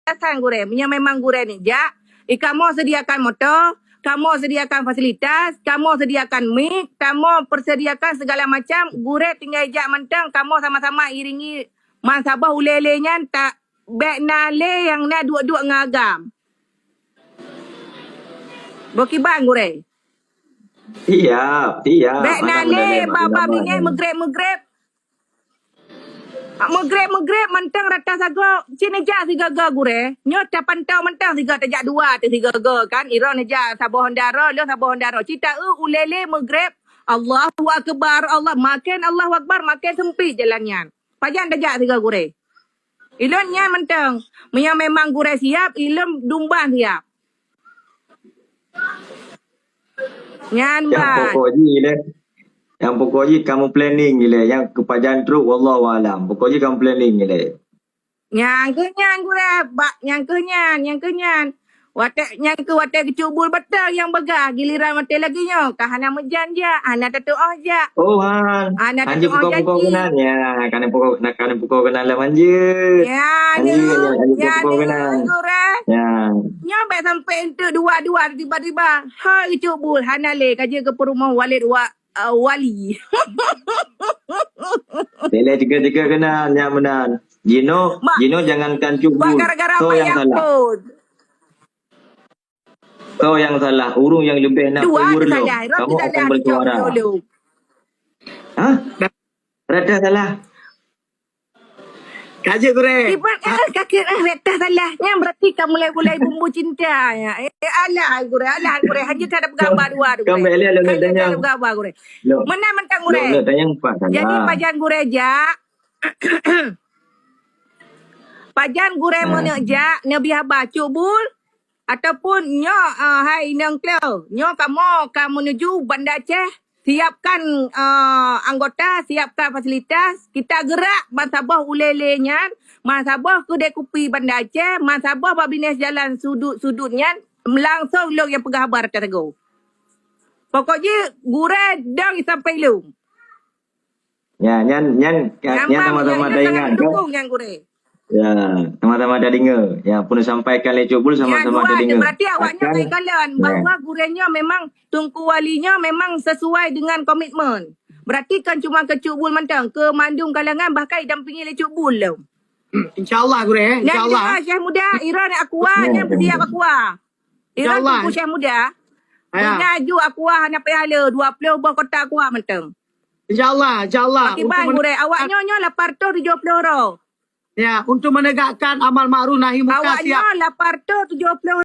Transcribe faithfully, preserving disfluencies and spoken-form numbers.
alasan gurée. Meunyoe memang gurée neujak, i kamoe sediakan moto, kamoe sediakan fasilitas, kamoe sediakan mik, kamoe persediakan segala macam, gurée tinggai jak mantong, kamoe sama-sama iringi meusaboh ulée-lée nyan, tak bék na lé nyang na duek-duek ngon agam. Boh kiban gurée. Siap, siap. Bék na lé bak-bak binéh meugreb-meugreb. Meugreb-meugreb mantong rata sagoe, cit neujak sigoe-goe gurée. Nyoe tapantau mantong sigoe tajak dua teuh sigoe-goe kan. Iroe neujak saboh Honda roe, lheueh saboh Honda roe. Cit ta-eu ulée-lée meugreb, Allahu Akbar, Allah, maken Allahu Akbar, maken seumpit jalan nyan. Pajan tajak sigoe gurée. Ilôn nyan mantong. Meunyoe memang gurée siap, ilôn dumban siap. Nyan ban. Nyang pokok jih lé. Nyang pokok jih kamoe planning lé. Nyang keu pajan trok wallahu alam. Pokok jih kamoe planning lé. Nyang keu nyan gurée, bak nyang keu nyan, nyang keu nyan. Watée nyang keu watée geucubul beutôi nyang beugah, giliran watée lagée nyoe ka hana meujan jak, hana tatuoh jak. Oh, han. Hana tatuoh janji. Ya, kan pokok, nak kan pokok keunan lah manjeuet. Ya, hanjeuet, nyoe, hanjeuet, hanjeuet pokok keunan. Gurée. Ya. Nyoe bék sampai enteuk dua-dua tiba-tiba. Hai geucubul, hana lé ka jeuet keu peurumoh Walid wa, uh, Wali. Lé-lé tiga-tiga keunan, nyan meunan. Jinoe, jinoe jangankan cubul. Gara-gara so nyang salah. Kau yang salah, ureuëng yang lebih nak power lo. Kamu akan bersuara. Hah? Rata salah. Kaje gurée. Ibat eh, kaki eh, rata salah. Nyang berarti kamu mulai-mulai bumbu cinta ya. Eh, alah gurée, alah gurée. Hanya tak ada peugah dua gurée. Hanya tak ada peugah gurée. Mana mentang gurée. Jadi pajan gurée jak. Pajan gurée meuneuk jak, neubi haba cubul. Ataupun nyoe, ah, hai inong klo, nyoe kamoe ka menuju Banda Aceh, siapkan, ah, anggota, siapkan fasilitas, kita gerak bansaboh ulée-lée nyan, bansaboh keudée kupi Banda Aceh, bansaboh bak binéh jalan sudut-sudut nyan, langsung lôn nyang peugah haba rata sagoe. Pokok jih gurée dong sampai ilong. Ya, nyan, nyan, nyan sama-sama taingat kan? Ya, sama-sama tadeungoe. Ya, pun disampaikan lé Cuk Bul sama-sama tadeungoe. Berarti awaknyoe takalon bahwa gurée nyoe memang Teungku Wali nyoe memang sesuai dengan komitmen. Berarti kan cuma keu Cuk Bul mantong, keu mandum kalangan bahkan didampingi lé Cuk Bul lom. Insya Allah gurée, insya Allah. Syekh Muda, Iran Aqua, nyan peusiap Aqua. Iran Teungku Syekh Muda. Aju Aqua hana payah le, dua puluh boh kotak Aqua mantong. Insya Allah, insya Allah. Pakiban gurée, awak nyoe nyoe lapan ratus tujuh puluh roh. Ya, untuk menegakkan amar ma'ruf nahi munkar siap. Awak nyoe lapan ratus tujuh puluh